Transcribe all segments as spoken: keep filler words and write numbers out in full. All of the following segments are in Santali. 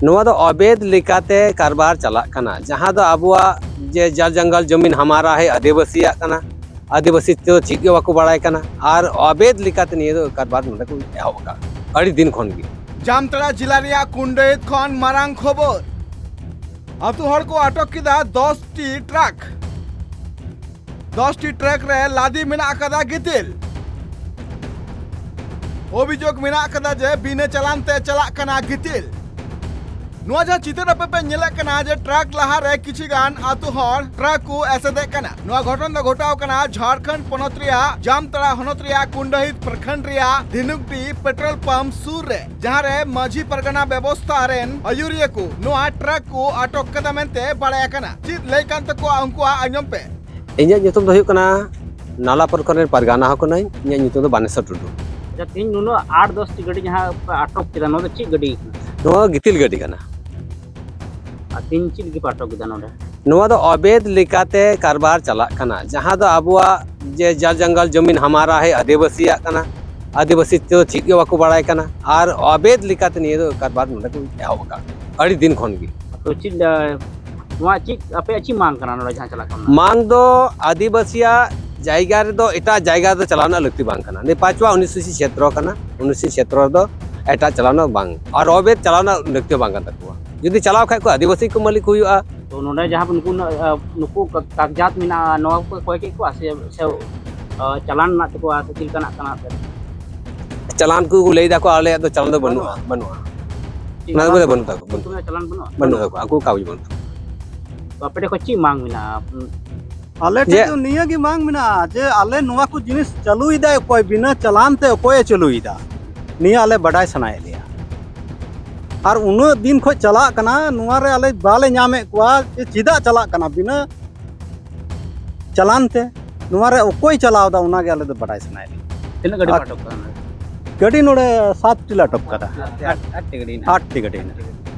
ᱱᱚᱣᱟ ᱫᱚ ᱚᱵᱮᱫ ᱞᱮᱠᱟᱛᱮ ᱠᱟᱨᱵᱟᱨ ᱪᱟᱞᱟᱜ ᱠᱟᱱᱟ, ᱡᱟᱦᱟᱸ ᱫᱚ ᱟᱵᱚᱣᱟᱜ ᱡᱮ ᱡᱟᱨ ᱡᱚᱝᱜᱚᱞ ᱡᱚᱢᱤᱱ ᱦᱟᱢᱟᱨᱟ ᱦᱮ ᱟᱹᱫᱤᱵᱟᱹᱥᱤᱭᱟᱜ ᱠᱟᱱᱟ, ᱟᱹᱫᱤᱵᱟᱹᱥᱤ ᱛᱮᱫᱚ ᱪᱮᱫ ᱜᱮ ᱵᱟᱠᱚ ᱵᱟᱲᱟᱭ ᱠᱟᱱᱟ, ᱟᱨ ᱚᱵᱮᱫ ᱞᱮᱠᱟᱛᱮ ᱱᱤᱭᱟᱹ ᱫᱚ ᱠᱟᱨᱵᱟᱨ ᱱᱚᱰᱮ ᱠᱚ ᱮᱦᱚᱵ ᱟᱠᱟᱫ ᱟᱹᱰᱤ ᱫᱤᱱ ᱠᱷᱚᱱ ᱜᱮ᱾ ᱡᱟᱢᱛᱟᱲᱟ ᱡᱮᱞᱟ ᱨᱮᱭᱟᱜ ᱠᱩᱱᱰᱟᱹᱦᱤᱛ ᱠᱷᱚᱱ ᱢᱟᱨᱟᱝ ᱠᱷᱚᱵᱚᱨ᱾ ᱟᱹᱛᱩ ᱦᱚᱲ ᱠᱚ ᱟᱴᱚᱠ ᱠᱮᱫᱟ ᱫᱚᱥ ᱴᱤ ᱴᱨᱟᱠ᱾ ᱫᱚᱥ ᱴᱤ ᱴᱨᱟᱠ ᱨᱮ ᱞᱟᱫᱮ ᱢᱮᱱᱟᱜ ᱟᱠᱟᱫᱟ ᱜᱤᱛᱤᱞ᱾ ᱚᱵᱷᱤᱡᱳᱜᱽ ᱢᱮᱱᱟᱜ ᱟᱠᱟᱫᱟ ᱡᱮ ᱵᱤᱱᱟᱹ ᱪᱟᱞᱟᱱ ᱛᱮ ᱪᱟᱞᱟᱜ ᱠᱟᱱᱟ ᱜᱤᱛᱤᱞ᱾ ᱱᱚᱣᱟ ᱡᱟᱦᱟᱸ ᱪᱤᱛᱟᱹᱨ ᱟᱯᱮ ᱯᱮ ᱧᱮᱞᱮᱫ ᱠᱟᱱᱟ ᱡᱮ ᱴᱨᱟᱠ ᱞᱟᱦᱟᱨᱮ ᱠᱤᱪᱷᱩ ᱜᱟᱱ ᱟᱹᱛᱩ ᱦᱚᱲ ᱴᱨᱟᱠ ᱠᱚ ᱮᱥᱮᱫᱮᱫ ᱠᱟᱱᱟ᱾ ᱱᱚᱣᱟ ᱜᱷᱚᱴᱚᱱ ᱫᱚ ᱜᱷᱚᱴᱟᱣ ᱠᱟᱱᱟ ᱡᱷᱟᱲᱠᱷᱚᱸᱰ ᱯᱚᱱᱚᱛ ᱨᱮᱭᱟᱜ ᱡᱟᱢᱛᱟᱲᱟ ᱦᱚᱱᱚᱛ ᱨᱮᱭᱟᱜ ᱠᱩᱱᱰᱟᱹᱦᱤᱛ ᱯᱨᱚᱠᱷᱚᱸᱰ ᱨᱮᱭᱟᱜ ᱫᱷᱤᱱᱩᱠᱰᱤ ᱯᱮᱴᱨᱳᱞ ᱯᱟᱢᱯ ᱥᱩᱨ ᱨᱮ, ᱡᱟᱦᱟᱸ ᱨᱮ ᱢᱟᱹᱡᱷᱤ ᱯᱟᱨᱜᱟᱱᱟ ᱵᱮᱵᱚᱥᱛᱷᱟ ᱨᱮᱱ ᱟᱹᱭᱩᱨᱤᱭᱟᱹ ᱠᱚ ᱱᱚᱣᱟ ᱴᱨᱟᱠ ᱠᱚ ᱟᱴᱚᱠ ᱠᱟᱫᱟ ᱢᱮᱱᱛᱮ ᱵᱟᱲᱟᱭ ᱟᱠᱟᱱᱟ᱾ ᱪᱮᱫ ᱞᱟᱹᱭ ᱠᱟᱱ ᱛᱟᱠᱚᱣᱟ ᱩᱱᱠᱩᱣᱟᱜ, ᱟᱸᱡᱚᱢ ᱯᱮ᱾ ᱤᱧᱟᱹᱜ ᱧᱩᱛᱩᱢ ᱫᱚ ᱦᱩᱭᱩᱜ ᱠᱟᱱᱟ, ᱱᱟᱞᱟ ᱯᱨᱚᱠᱷᱚᱸᱰ ᱨᱮᱱ ᱯᱟᱨᱜᱟᱱᱟ ᱦᱚᱸ ᱠᱟᱹᱱᱟᱹᱧ᱾ ᱤᱧᱟᱹᱜ ᱧᱩᱛᱩᱢ ᱫᱚ ᱵᱟᱱᱮᱥᱚᱨ ᱴᱩᱰᱩ᱾ ᱟᱪᱪᱷᱟ, ᱛᱮᱦᱮᱧ ᱱᱩᱱᱟᱹᱜ ᱟᱴ ᱫᱚᱥ ᱴᱤ ᱜᱟᱹᱰᱤ ᱡᱟᱦᱟᱸ ᱯᱮ ᱟᱴᱚᱠ ᱠᱮᱫᱟ, ᱱᱚᱣᱟ ᱫᱚ ᱪᱮᱫ ᱜᱟᱹᱰᱤ ᱠᱟᱱᱟ? ᱱᱚᱣᱟ ᱜᱤᱛᱤᱞ ᱜᱟᱹᱰᱤ ᱠᱟᱱᱟ᱾ ᱟᱨ ᱛᱮᱦᱮᱧ ᱪᱮᱫ ᱞᱟᱹᱜᱤᱫ ᱯᱮ ᱟᱴᱚᱠ ᱠᱮᱫᱟ ᱱᱚᱰᱮ? ᱱᱚᱣᱟ ᱫᱚ ᱚᱵᱮᱫ ᱞᱮᱠᱟᱛᱮ ᱠᱟᱨᱵᱟᱨ ᱪᱟᱞᱟᱜ ᱠᱟᱱᱟ, ᱡᱟᱦᱟᱸ ᱫᱚ ᱟᱵᱚᱣᱟᱜ ᱡᱮ ᱡᱟᱨ ᱡᱚᱝᱜᱚᱞ ᱡᱚᱢᱤᱱ ᱦᱟᱢᱟᱨᱟ ᱦᱮ ᱟᱹᱫᱤᱵᱟᱹᱥᱤᱭᱟᱜ ᱠᱟᱱᱟ᱾ ᱟᱹᱫᱤᱵᱟᱹᱥᱤ ᱛᱮᱫᱚ ᱪᱮᱫ ᱜᱮ ᱵᱟᱠᱚ ᱵᱟᱲᱟᱭ ᱠᱟᱱᱟ, ᱟᱨ ᱚᱵᱮᱫ ᱞᱮᱠᱟᱛᱮ ᱱᱤᱭᱟᱹ ᱫᱚ ᱠᱟᱨᱵᱟᱨ ᱱᱚᱰᱮ ᱠᱚ ᱮᱦᱚᱵ ᱟᱠᱟᱫ ᱟᱹᱰᱤ ᱫᱤᱱ ᱠᱷᱚᱱ ᱜᱮ᱾ ᱛᱚ ᱪᱮᱫ, ᱟᱸ, ᱱᱚᱣᱟ ᱪᱮᱫ ᱟᱯᱮᱭᱟᱜ ᱪᱮᱫ ᱢᱟᱝ ᱠᱟᱱᱟ ᱱᱚᱰᱮ ᱡᱟᱦᱟᱸ ᱪᱟᱞᱟᱜ ᱠᱟᱱᱟ? ᱢᱟᱝ ᱫᱚ ᱟᱹᱫᱤᱵᱟᱹᱥᱤᱭᱟᱜ ᱡᱟᱭᱜᱟ ᱨᱮᱫᱚ ᱮᱴᱟᱜ ᱡᱟᱭᱜᱟ ᱨᱮᱫᱚ ᱪᱟᱞᱟᱣ ᱨᱮᱱᱟᱜ ᱞᱟᱹᱠᱛᱤ ᱵᱟᱝ ᱠᱟᱱᱟ᱾ ᱱᱤᱭᱟᱹ ᱯᱟᱸᱪᱣᱟ ᱚᱱᱩᱥᱩᱪᱤ ᱪᱷᱮᱛᱨᱚ ᱠᱟᱱᱟ, ᱚᱱᱩᱥᱩᱪᱤ ᱪᱷᱮᱛᱨᱚ ᱨᱮᱫᱚ ᱮᱴᱟᱜ ᱪᱟᱞᱟᱣ ᱨᱮᱱᱟᱜ ᱵᱟᱝ, ᱟᱨ ᱚᱵᱮᱫ ᱪᱟᱞᱟᱣ ᱨᱮᱱᱟᱜ ᱞᱟᱹᱠᱛᱤ ᱵᱟᱝ ᱠᱟᱱ ᱛᱟᱠᱚᱣᱟ᱾ ᱡᱩᱫᱤ ᱪᱟᱞᱟᱣ ᱠᱷᱟᱡ ᱠᱚ ᱟᱹᱫᱤᱵᱟᱹᱥᱤ ᱠᱚ ᱢᱟᱹᱞᱤᱠ ᱦᱩᱭᱩᱜᱼᱟ᱾ ᱛᱚ ᱱᱚᱰᱮ ᱡᱟᱦᱟᱸ ᱱᱩᱠᱩ, ᱱᱩᱠᱩ ᱠᱟᱜᱡᱟᱛ ᱢᱮᱱᱟᱜᱼᱟ, ᱱᱚᱣᱟ ᱠᱚ ᱠᱚᱭ ᱠᱮᱫ ᱠᱚᱣᱟ ᱥᱮ, ᱥᱮ, ᱟᱸ, ᱪᱟᱞᱟᱱ ᱢᱮᱱᱟᱜ ᱛᱟᱠᱚᱣᱟ ᱥᱮ ᱪᱮᱫ ᱞᱮᱠᱟᱱᱟᱜ ᱠᱟᱱᱟ ᱟᱯᱮ? ᱪᱟᱞᱟᱱ ᱠᱚ ᱞᱟᱹᱭ ᱫᱟᱠᱚ, ᱟᱞᱮᱭᱟᱜ ᱫᱚ ᱪᱟᱞᱟᱱ ᱫᱚ ᱵᱟᱹᱱᱩᱜᱼᱟ, ᱵᱟᱹᱱᱩᱜᱼᱟ᱾ ᱪᱮᱫ ᱚᱱᱟ ᱠᱚᱫᱚ ᱪᱟᱞᱟᱱ ᱵᱟᱹᱱᱩᱜ ᱛᱟᱠᱚ, ᱵᱟᱹᱱᱩᱜ᱾ ᱪᱟᱞᱟᱱ ᱵᱟᱹᱱᱩᱜᱼᱟ? ᱵᱟᱹᱱᱩᱜ ᱛᱟᱠᱚᱣᱟ, ᱟᱠᱚ ᱠᱟᱜᱚᱡᱽ ᱵᱟᱹᱱᱩᱜ ᱛᱟᱠᱚᱣᱟ᱾ ᱛᱚ ᱟᱯᱮ ᱴᱷᱮᱱ ᱠᱷᱚᱱ ᱪᱮᱫ ᱢᱟᱝ ᱢᱮᱱᱟᱜᱼᱟ? ᱟᱞᱮ ᱴᱷᱮᱱ ᱡᱮ ᱫᱚ ᱱᱤᱭᱟᱹ ᱜᱮ ᱢᱟᱝ ᱢᱮᱱᱟᱜᱼᱟ ᱡᱮ ᱟᱞᱮ ᱱᱚᱣᱟ ᱠᱚ ᱡᱤᱱᱤᱥ ᱪᱟᱹᱞᱩᱭᱮᱫᱟᱭ ᱚᱠᱚᱭ, ᱵᱤᱱᱟᱹ ᱪᱟᱞᱟᱱ ᱛᱮ ᱚᱠᱚᱭᱮ ᱪᱟᱹᱞᱩᱭᱮᱫᱟ, ᱱᱤᱭᱟᱹ ᱟᱞᱮ ᱵᱟᱰᱟᱭ ᱥᱟᱱᱟᱭᱮᱫ ᱞᱮᱭᱟ᱾ ᱟᱨ ᱩᱱᱟᱹᱜ ᱫᱤᱱ ᱠᱷᱚᱱ ᱪᱟᱞᱟᱜ ᱠᱟᱱᱟ, ᱱᱚᱣᱟ ᱨᱮ ᱟᱞᱮ ᱵᱟᱞᱮ ᱧᱟᱢᱮᱫ ᱠᱚᱣᱟ ᱡᱮ ᱪᱮᱫᱟᱜ ᱪᱟᱞᱟᱜ ᱠᱟᱱᱟ ᱵᱤᱱᱟᱹ ᱪᱟᱞᱟᱱ ᱛᱮ, ᱱᱚᱣᱟ ᱨᱮ ᱚᱠᱚᱭ ᱪᱟᱞᱟᱣ ᱮᱫᱟ, ᱚᱱᱟ ᱜᱮ ᱟᱞᱮ ᱫᱚ ᱵᱟᱰᱟᱭ ᱥᱟᱱᱟᱭᱮᱫ ᱞᱮᱭᱟ᱾ ᱛᱤᱱᱟᱹᱜ ᱜᱟᱹᱰᱤ ᱯᱮ ᱟᱨ ᱟᱴᱚᱠ ᱠᱟᱫᱟ ᱱᱚᱰᱮ? ᱜᱟᱹᱰᱤ ᱱᱚᱰᱮ ᱥᱟᱛ ᱴᱤ ᱞᱮ ᱟᱴᱚᱠ ᱠᱟᱫᱟ᱾ ᱟᱴ, ᱟᱴ ᱴᱤ ᱜᱟᱹᱰᱤ ᱦᱮᱱᱟᱜᱼᱟ᱾ ᱟᱴ ᱴᱤ ᱜᱟᱹᱰᱤ ᱦᱮᱱᱟᱜᱼᱟ᱾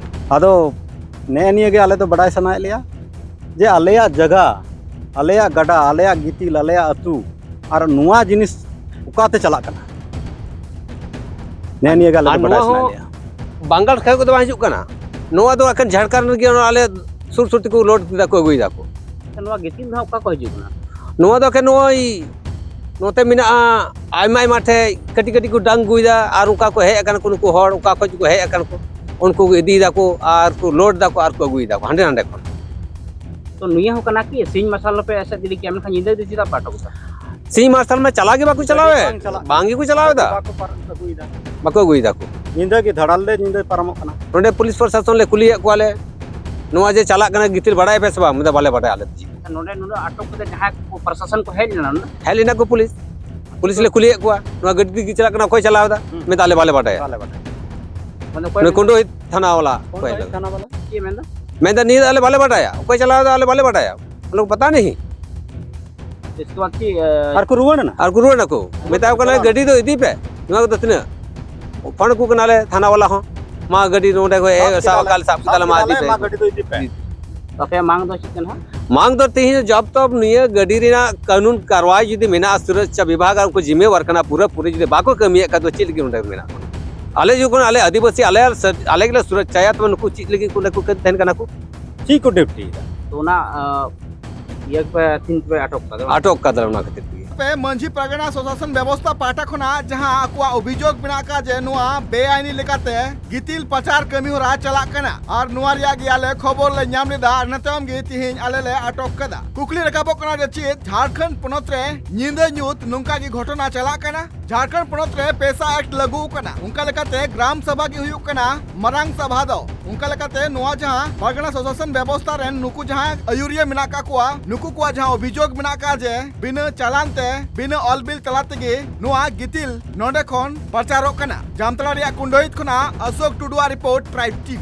ᱟᱫᱚ ᱱᱮᱜᱼᱮ ᱱᱤᱭᱟᱹ ᱜᱮ ᱟᱞᱮ ᱫᱚ ᱵᱟᱰᱟᱭ ᱥᱟᱱᱟᱭᱮᱫ ᱞᱮᱭᱟ ᱡᱮ ᱟᱞᱮᱭᱟᱜ ᱡᱟᱭᱜᱟ, ᱟᱞᱮᱭᱟᱜ ᱜᱟᱰᱟ, ᱟᱞᱮᱭᱟᱜ ᱜᱤᱛᱤᱞ, ᱟᱞᱮᱭᱟᱜ ᱟᱹᱛᱩ, ᱟᱨ ᱱᱚᱣᱟ ᱡᱤᱱᱤᱥ ᱚᱠᱟᱛᱮ ᱪᱟᱞᱟᱜ ᱠᱟᱱᱟ? ᱱᱮᱜᱼᱮ ᱱᱤᱭᱟᱹ ᱜᱮ ᱟᱞᱮ ᱟᱨ ᱫᱚ ᱵᱟᱰᱟᱭ ᱱᱚᱣᱟ ᱥᱟᱱᱟᱭᱮᱫ ᱦᱚᱸ ᱞᱮᱭᱟ᱾ ᱵᱟᱝᱜᱟᱞ ᱠᱷᱚᱱ ᱠᱚᱫᱚ ᱵᱟᱝ ᱦᱤᱡᱩᱜ ᱠᱟᱱᱟ᱾ ᱱᱚᱣᱟ ᱫᱚ ᱮᱠᱷᱮᱱ ᱡᱷᱟᱲᱠᱷᱚᱸᱰ ᱨᱮᱜᱮ ᱱᱚᱣᱟ ᱟᱞᱮ ᱥᱩᱨ ᱥᱩᱨ ᱛᱮᱠᱚ ᱞᱳᱰ ᱫᱟᱠᱚ, ᱟᱹᱜᱩᱭ ᱫᱟᱠᱚ᱾ ᱱᱚᱣᱟ ᱜᱤᱛᱤᱞ ᱫᱚ ᱦᱟᱸᱜ ᱚᱠᱟ ᱠᱚ ᱦᱤᱡᱩᱜ ᱠᱟᱱᱟ? ᱱᱚᱣᱟ ᱫᱚ ᱮᱠᱷᱮᱱ ᱱᱚᱜᱼᱚᱭ ᱱᱚᱛᱮ ᱢᱮᱱᱟᱜᱼᱟ, ᱟᱭᱢᱟ ᱟᱭᱢᱟ ᱴᱷᱮᱡ ᱠᱟᱹᱴᱤᱡ ᱠᱟᱹᱴᱤᱡ ᱠᱚ ᱰᱟᱝ ᱟᱹᱜᱩᱭᱮᱫᱟ, ᱟᱨ ᱚᱱᱠᱟ ᱠᱚ ᱦᱮᱡ ᱟᱠᱟᱱᱟ ᱠᱚ, ᱱᱩᱠᱩ ᱦᱚᱲ ᱚᱠᱟ ᱠᱷᱚᱡ ᱠᱚ ᱦᱮᱡ ᱟᱠᱟᱱ ᱠᱚ, ᱩᱱᱠᱩ ᱠᱚ ᱤᱫᱤᱭ ᱫᱟᱠᱚ ᱟᱨ ᱠᱚ ᱞᱳᱰ ᱫᱟᱠᱚ ᱟᱨ ᱠᱚ ᱟᱹᱜᱩᱭ ᱫᱟᱠᱚ ᱦᱟᱸᱰᱮ ᱱᱟᱸᱰᱮ ᱠᱷᱚᱱ᱾ ᱛᱚ ᱱᱤᱭᱟᱹ ᱦᱚᱸ ᱠᱟᱱᱟ ᱠᱤ ᱥᱤᱧ ᱢᱟᱨᱥᱟᱞ ᱦᱚᱸᱯᱮ ᱮᱥᱮᱫ ᱤᱫᱤ ᱠᱮᱭᱟ, ᱢᱮᱱᱠᱷᱟᱱ ᱧᱤᱫᱟᱹ ᱫᱚ ᱪᱮᱫᱟᱜ ᱯᱮ ᱟᱴᱚᱠ ᱮᱫᱟ? ᱥᱤᱧ ᱢᱟᱨᱥᱟᱞ ᱢᱟ ᱪᱟᱞᱟᱣ ᱜᱮ ᱵᱟᱠᱚ ᱪᱟᱞᱟᱣᱮᱫ, ᱵᱟᱝ ᱪᱟᱞᱟᱜ ᱵᱟᱝ ᱜᱮᱠᱚ ᱪᱟᱞᱟᱣ ᱮᱫᱟ, ᱵᱟᱠᱚ ᱯᱟᱨᱚᱢ ᱟᱹᱜᱩᱭᱮᱫᱟ᱾ ᱵᱟᱠᱚ ᱟᱹᱜᱩᱭ ᱫᱟᱠᱚ᱾ ᱧᱤᱫᱟᱹ ᱜᱮ ᱫᱷᱟᱲᱟᱞ ᱞᱮ ᱧᱤᱫᱟᱹ ᱯᱟᱨᱚᱢᱚᱜ ᱠᱟᱱᱟ᱾ ᱱᱚᱰᱮ ᱯᱩᱞᱤᱥ ᱯᱨᱚᱥᱟᱥᱚᱱ ᱞᱮ ᱠᱩᱞᱤᱭᱮᱫ ᱠᱚᱣᱟᱞᱮ, ᱱᱚᱣᱟ ᱡᱮ ᱪᱟᱞᱟᱜ ᱠᱟᱱᱟ ᱜᱤᱛᱤᱞ ᱵᱟᱲᱟᱭ ᱯᱮ ᱥᱮ ᱵᱟᱝ? ᱢᱮᱱᱫᱟ ᱵᱟᱞᱮ ᱵᱟᱰᱟᱭᱟ ᱟᱞᱮ ᱫᱚ ᱪᱮᱫ᱾ ᱱᱚᱰᱮ, ᱱᱚᱰᱮ ᱟᱴᱚᱠ ᱠᱟᱛᱮ ᱡᱟᱦᱟᱸᱭ ᱠᱚ ᱯᱨᱚᱥᱟᱥᱚᱱ ᱠᱚ ᱦᱮᱡ ᱞᱮᱱᱟ ᱱᱚᱰᱮ? ᱦᱮᱡ ᱞᱮᱱᱟ ᱠᱚ ᱯᱩᱞᱤᱥ, ᱯᱩᱞᱤᱥ ᱞᱮ ᱠᱩᱞᱤᱭᱮᱫ ᱠᱚᱣᱟ, ᱱᱚᱣᱟ ᱜᱟᱹᱰᱤ ᱜᱮ ᱪᱟᱞᱟᱜ ᱠᱟᱱᱟ, ᱚᱠᱚᱭ ᱪᱟᱞᱟᱣ ᱮᱫᱟ? ᱦᱩᱸ᱾ ᱢᱮᱱᱫᱟ ᱟᱞᱮ ᱵᱟᱞᱮ ᱵᱟᱰᱟᱭᱟ᱾ ᱵᱟᱞᱮ ᱵᱟᱰᱟᱭᱟ᱾ ᱢᱟᱱᱮ ᱚᱠᱚᱭ ᱱᱩᱭ ᱢᱮᱱᱫᱟ? ᱠᱩᱸᱰᱳᱦᱤ ᱛᱷᱟᱱᱟ ᱵᱟᱞᱟ ᱚᱠᱚᱭ ᱠᱩᱸᱰᱳᱦᱤ ᱞᱟᱹᱭᱫᱟ? ᱛᱷᱟᱱᱟ ᱵᱟᱞᱟ? ᱪᱮᱫ ᱢᱮᱱᱫᱟ? ᱢᱮᱱᱫᱟ ᱱᱤᱭᱟᱹ ᱫᱚ ᱟᱞᱮ ᱵᱟᱞᱮ ᱵᱟᱰᱟᱭᱟ, ᱚᱠᱚᱭ ᱪᱟᱞᱟᱣ ᱮᱫᱟ ᱟᱞᱮ ᱵᱟᱞᱮ ᱵᱟᱰᱟᱭᱟ, ᱩᱱᱤ ᱯᱟᱛᱟ ᱱᱤᱦᱤ᱾ ᱤᱥᱠᱮ ᱵᱟᱫ ᱠᱤ, ᱟᱨ ᱠᱚ ᱨᱩᱣᱟᱹᱲ ᱮᱱᱟ? ᱟᱨ ᱠᱚ ᱨᱩᱣᱟᱹᱲ ᱮᱱᱟ ᱠᱚ᱾ ᱢᱮᱛᱟ ᱠᱚ ᱠᱟᱱᱟ, ᱪᱟᱞᱟᱣ ᱮᱱᱟ᱾ ᱜᱟᱹᱰᱤ ᱫᱚ ᱤᱫᱤ ᱯᱮ, ᱱᱚᱣᱟ ᱠᱚᱫᱚ ᱛᱤᱱᱟᱹᱜ? ᱯᱷᱳᱱ ᱟᱠᱚ ᱠᱟᱱᱟᱞᱮ ᱛᱷᱟᱱᱟ ᱵᱟᱞᱟ ᱦᱚᱸ, ᱢᱟ ᱜᱟᱹᱰᱤ ᱱᱚᱰᱮ ᱠᱷᱚᱡ ᱥᱟᱵ ᱥᱟᱵ ᱠᱮᱫᱟᱞᱮ, ᱠᱟᱜ ᱞᱮ, ᱥᱟᱵ ᱥᱟᱵ ᱠᱮᱫᱟᱞᱮ, ᱢᱟ ᱠᱮᱫᱟᱞᱮ, ᱤᱫᱤ ᱯᱮ᱾ ᱢᱟ ᱜᱟᱹᱰᱤ ᱫᱚ ᱤᱫᱤ ᱯᱮ᱾ ᱟᱯᱮᱭᱟᱜ ᱢᱟᱝ ᱫᱚ ᱪᱮᱫ ᱠᱟᱱᱟ? ᱢᱟᱝ ᱫᱚ ᱛᱮᱦᱮᱧ ᱡᱚᱵ ᱛᱚᱵ ᱱᱤᱭᱟᱹ ᱜᱟᱹᱰᱤ ᱨᱮᱱᱟᱜ ᱠᱟᱹᱱᱩᱱ ᱠᱟᱨᱣᱟᱭ ᱡᱩᱫᱤ ᱢᱮᱱᱟᱜᱼᱟ, ᱥᱩᱨᱚᱠᱪᱷᱟ ᱵᱤᱵᱷᱟᱜᱽ ᱟᱨ ᱩᱱᱠᱩ ᱡᱤᱢᱢᱮᱣᱟᱨ ᱠᱟᱱᱟ, ᱯᱩᱨᱟᱹ ᱯᱩᱨᱤ ᱡᱩᱫᱤ ᱵᱟᱠᱚ ᱠᱟᱹᱢᱤᱭᱮᱫ ᱠᱷᱟᱱ ᱫᱚ ᱪᱮᱫ ᱞᱟᱹᱜᱤᱫ ᱱᱚᱰᱮ ᱢᱮᱱᱟᱜ ᱠᱚᱣᱟ? ᱟᱞᱮ ᱡᱚᱠᱷᱚᱱ ᱟᱞᱮ ᱟᱹᱫᱤᱵᱟᱹᱥᱤ ᱟᱞᱮ, ᱟᱞᱮ ᱜᱮᱞᱮ ᱥᱩᱨᱚᱠᱪᱷᱟᱭᱟ, ᱛᱚᱵᱮ ᱱᱩᱠᱩ ᱪᱮᱫ ᱞᱟᱹᱜᱤᱫ ᱠᱚ ᱚᱸᱰᱮ ᱠᱚ ᱛᱟᱦᱮᱱ ᱠᱟᱱᱟ ᱠᱚ? ᱪᱮᱫ ᱠᱚ ᱰᱤᱭᱩᱴᱤᱭᱮᱫᱟ? ᱛᱚ ᱚᱱᱟ, ᱟᱸ, ᱤᱭᱟᱹ ᱯᱮ, ᱛᱤᱱ ᱯᱮ ᱟᱴᱚᱠ ᱠᱟᱫᱟ? ᱟᱴᱚᱠ ᱠᱟᱫᱟ ᱚᱱᱟ ᱠᱷᱟᱹᱛᱤᱨ ᱛᱮᱜᱮ᱾ ᱯᱮ ᱢᱟᱹᱡᱷᱤ ᱯᱟᱨᱜᱟᱱᱟ ᱥᱚᱥᱟᱥᱚᱱ ᱵᱮᱵᱚᱥᱛᱷᱟ ᱯᱟᱦᱴᱟ ᱠᱷᱚᱱᱟᱜ ᱡᱟᱦᱟᱸ ᱟᱠᱚᱣᱟᱜ ᱚᱵᱷᱤᱡᱳᱜᱽ ᱢᱮᱱᱟᱜ ᱟᱠᱟᱫ ᱡᱮ ᱱᱚᱣᱟ ᱵᱮᱟᱭᱤᱱᱤ ᱞᱮᱠᱟᱛᱮ ᱜᱤᱛᱤᱞ ᱯᱟᱪᱟᱨ ᱠᱟᱹᱢᱤ ᱦᱚᱨᱟ ᱪᱟᱞᱟᱜ ᱠᱟᱱᱟ ᱟᱨ ᱱᱚᱣᱟ ᱨᱮᱭᱟᱜ ᱜᱮ ᱟᱞᱮ ᱠᱷᱚᱵᱚᱨ ᱞᱮ ᱧᱟᱢ ᱞᱮᱫᱟ ᱟᱨ ᱤᱱᱟᱹ ᱛᱟᱭᱚᱢ ᱜᱮ ᱛᱤᱦᱤᱧ ᱟᱞᱮ ᱞᱮ ᱟᱴᱚᱠ ᱠᱟᱫᱟ᱾ ᱠᱩᱠᱞᱤ ᱨᱟᱠᱟᱵᱚᱜ ᱠᱟᱱᱟ ᱡᱮ ᱪᱮᱫ ᱡᱷᱟᱲᱠᱷᱚᱸᱰ ᱯᱚᱱᱚᱛ ᱨᱮ ᱧᱤᱫᱟᱹ ᱧᱩᱛ ᱱᱚᱝᱠᱟ ᱜᱮ ᱜᱷᱚᱴᱚᱱᱟ ᱪᱟᱞᱟᱜ ᱠᱟᱱᱟ? ᱡᱷᱟᱲᱠᱷᱚᱸᱰ ᱯᱚᱱᱚᱛ ᱨᱮ ᱯᱮᱥᱟ ᱮᱠᱴ ᱞᱟᱹᱜᱩ ᱟᱠᱟᱱᱟ, ᱚᱱᱠᱟ ᱞᱮᱠᱟᱛᱮ ᱜᱨᱟᱢ ᱥᱚᱵᱷᱟ ᱜᱮ ᱦᱩᱭᱩᱜ ᱠᱟᱱᱟ ᱢᱟᱨᱟᱝ ᱥᱚᱵᱷᱟ ᱫᱚ᱾ ᱚᱱᱠᱟ ᱞᱮᱠᱟᱛᱮ ᱱᱚᱣᱟ ᱡᱟᱦᱟᱸ ᱯᱟᱨᱜᱟᱱᱟ ᱥᱚᱥᱟᱥᱚᱱ ᱵᱮᱵᱚᱥᱛᱷᱟ ᱨᱮᱱ ᱱᱩᱠᱩ ᱡᱟᱦᱟᱸ ᱟᱹᱭᱩᱨᱤᱭᱟᱹ ᱢᱮᱱᱟᱜ ᱟᱠᱟᱫ ᱠᱚᱣᱟ, ᱱᱩᱠᱩ ᱠᱚᱣᱟᱜ ᱡᱟᱦᱟᱸ ᱚᱵᱷᱤᱡᱳᱜᱽ ᱢᱮᱱᱟᱜ ᱟᱠᱟᱫ ᱡᱮ ᱵᱤᱱᱟᱹ ᱪᱟᱞᱟᱱ ᱛᱮ, ᱵᱤᱱᱟᱹ ᱚᱞ ᱵᱤᱞ ᱛᱟᱞᱟ ᱛᱮᱜᱮ ᱱᱚᱣᱟ ᱜᱤᱛᱤᱞ ᱱᱚᱰᱮ ᱠᱷᱚᱱ ᱯᱟᱪᱟᱨᱚᱜ ᱠᱟᱱᱟ᱾ ᱡᱟᱢᱛᱟᱲᱟ ᱨᱮᱭᱟᱜ ᱠᱩᱸᱰᱟᱹᱦᱤᱛ ᱠᱷᱚᱱᱟᱜ ᱚᱥᱳᱠ ᱴᱩᱰᱩᱣᱟᱜ ᱨᱤᱯᱳᱨᱴ, ᱴᱨᱟᱭᱤᱵᱽ ᱴᱤᱵᱷᱤ᱾